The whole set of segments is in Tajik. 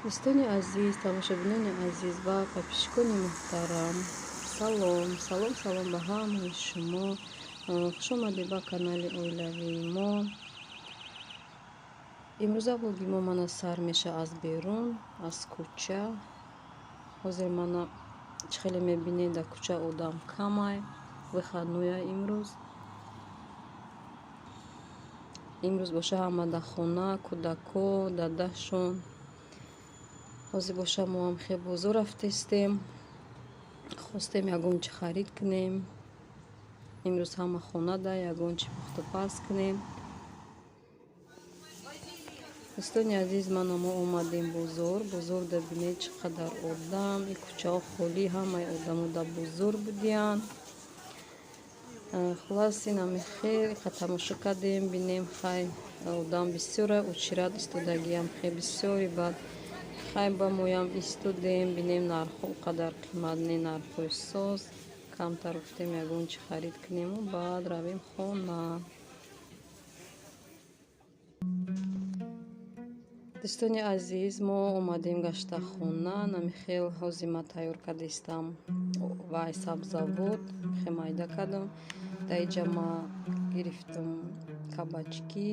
Дӯстони азиз, тамошобинони азиз ва подписчикони муҳтарам, салом, салом, салом ба ҳамаи шумо. Хуш омадед ба канали оилавии мо. Имрӯза влоги мо мана сар меша аз берун, аз кӯча. Ҳозир мана чӣ хеле мебинед, дар кӯча одам камай, выходной имрӯз. Имрӯз боша ҳама дар хона, кӯдако, дадашон. Ҳозир боша мо ҳам хел бозор рафтестем. Хостем ягон чи харид кунем. Имрӯз ҳама хона да ягон чи пухтупаз кунем. Дӯстони азиз, мана мо омадем бозор. Бозор да бинед чӣ қадар одам. И кӯчаҳо холӣ, ҳамаи одамо дар бозор будиянд. Хуллас, инами хел қа тамошо кардем, бинем хай одам бисёра, очират истодагиам хел бисёри. Баъд хай ба моям истодем, бинем нархҳо он қадар қимат не, нархҳои соз. Камтар гуфтем ягон чи харид кунему баъд равем хона. Дӯстони азиз, мо омадем гашта хона. Нами хел ҳозир ма тайёр кардистам вай сабзавот, хел майда кардам. Дар инҷа ма гирифтам кабачки,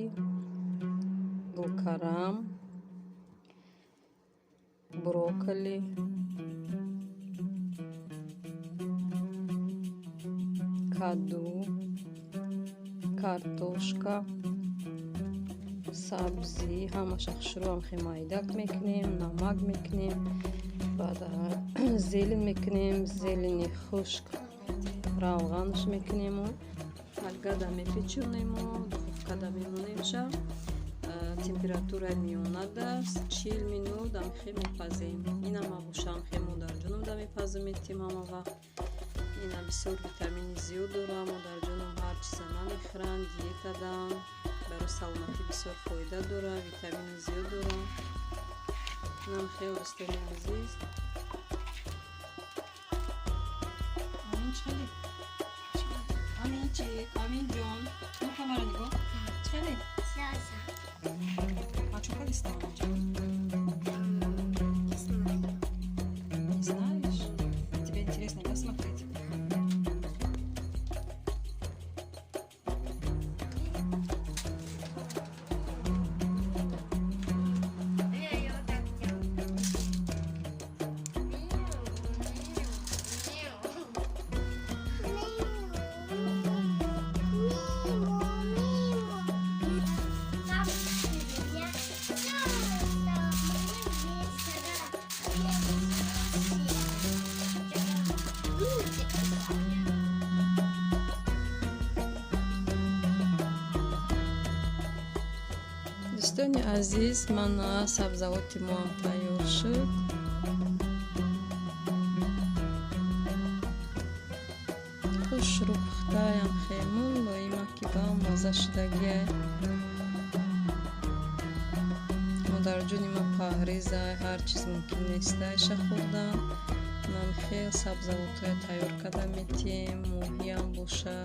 гулкарам, брокколи, каду, картошка, сабзӣ. Ҳамаша хушрӯам хел майдак мекунем, намак мекунем, баъд зелень мекунем, зелени хушк равғанаш мекунему фольгада мепечонему, духовкада мемонемша. Температураи миёнадаст, 40 минут амхел мепазем. Ина ма боша амхел модарҷоном да мепазем метим ҳама вақт. Ина бисёр витамини зиёд дора, модарҷоном ҳар чиза намехӯранд, диета дан. Барои саломатӣ бисёр фоида дора, витамини зиёд дора. Инам хел дӯстони азиз. Амин чӣ хеле? Аминчик, Аминҷон, ну-ка маро нигоҳ. Чӣ хеле? А чё кардиста онҷо? Не знаю. Не знаешь? Тебе интересно, да, смотреть? Я вот так делаю. Мяу, мяу, мяу. Дӯстони азиз, мана сабзавоти моам тайёр шуд. Хушрӯ пухтаям хел мулоима ки ба мазза шудагиай. Модарҷони ма паҳрезай, ҳар чиз мумкин нестай ша хӯрдан. Нам хел сабзавотҳоя тайёр карда метиҳем, моҳиам боша,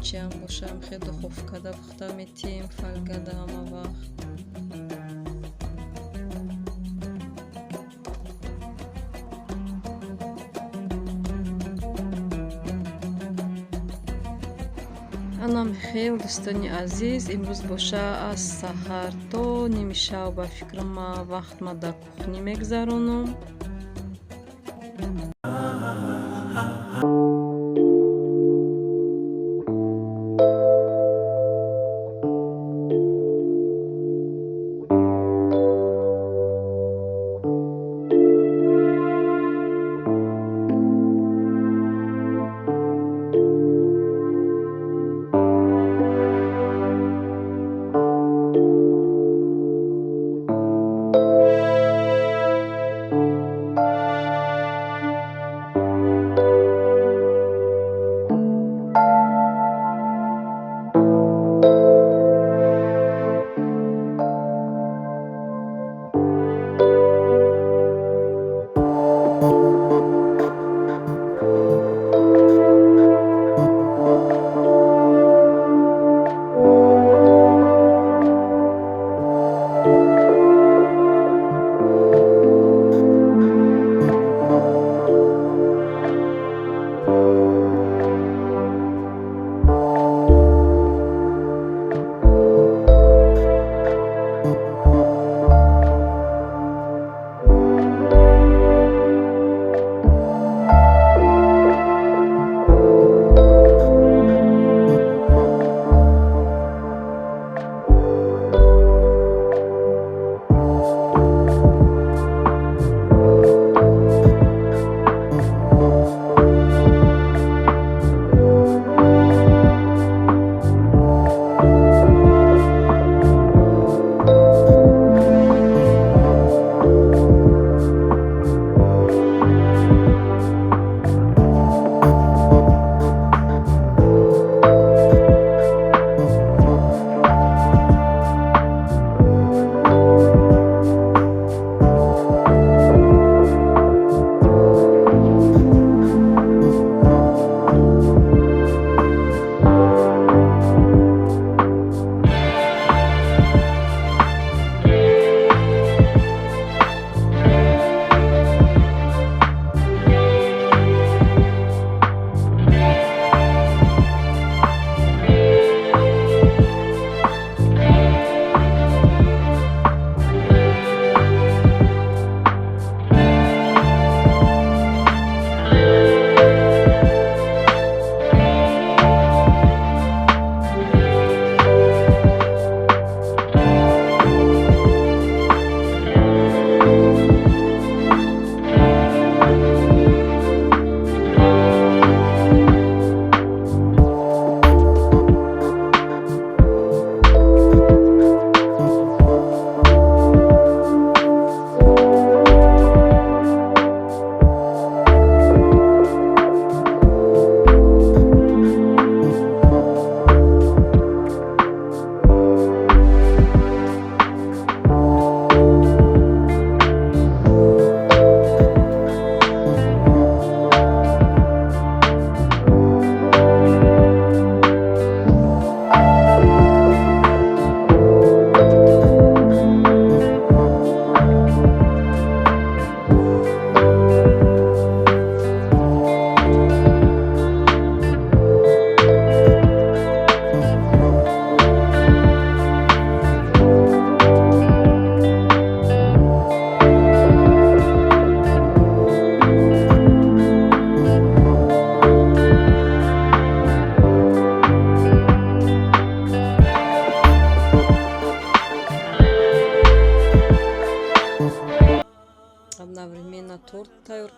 чиам боша, хел духовкада пухта метиҳем, фольгада ҳама вақт. Анам хел дӯстони азиз, имрӯз боша аз саҳар то ними шаб ба фикрам ма вақт ма дар кухнӣ мегузаронам.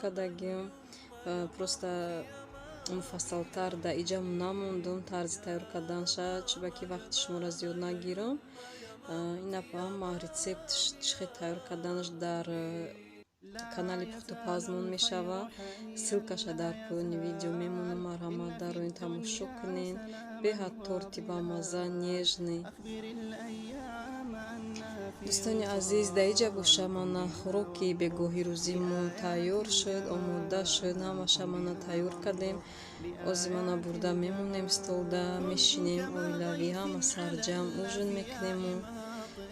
кардагим. Просто муфассалтар дар иҷа намондум тарзи тайёр карданша, чунки вақти шуморо зиёд нагирам. Ин ҳама рецепт чӣ хел тайёр карданаш дар канали Пухтупазмон мешавад. Ссылкаша дар поёни видео мемонам, марҳамат, дароин тамошо кунед. Беҳад торти бамазза, нежный. Дӯстони азиз, дар иҷа боша мана хӯроки бегоҳи рӯзимо тайёр шуд, омода шуд. Ҳамаша мана тайёр кардем. Ози мана бурда мемонем, столда мешинем, оилавӣ ҳама сарҷамъ ужин мекунему.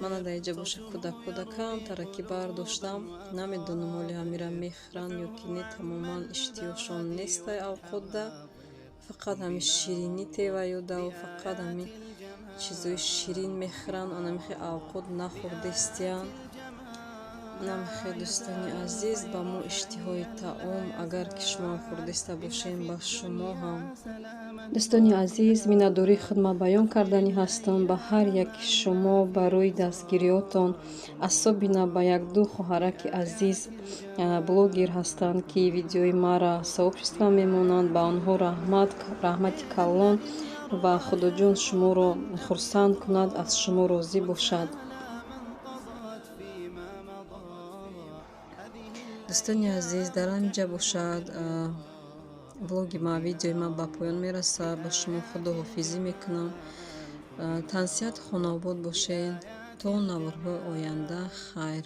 Мана дар иҷа боша кӯдакода камтараки бардоштам. Намедонам, оли ҳамира мехӯранд ё ки не, тамоман иштиҳошон нестай авқотда. Фақат ҳами ширинӣ теваёдаву фақат ҳами чизои ширин мехӯранд, анамихе авқот нахӯрдестиянд. Намихе, дӯстони азиз, ба мо иштиҳои таом, агар ки шумоам хӯрдеста бошем, ба шумо ҳам. Дӯстони азиз, миннатдории худма баён карданӣ ҳастам ба ҳар яки шумо барои дастгириётон, особенно ба якду хоҳараки азиз, блогер ҳастанд, ки видеои маро сообщество мемонанд. Ба онҳо раҳмат, раҳмати калон, ва Худоҷон шуморо хурсанд кунад, аз шумо розӣ бошад. Дӯстони азиз, дар ҳаминҷа бошад влоги ма, видеои ма ба поён мерасад. Ба шумо худоҳофизӣ мекунам. Тансиҳату хонаобод бошед. То наворҳои оянда, хайр.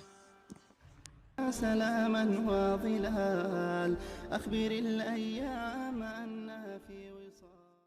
سلاما وظلال أخبر الأيام أنها في وصال.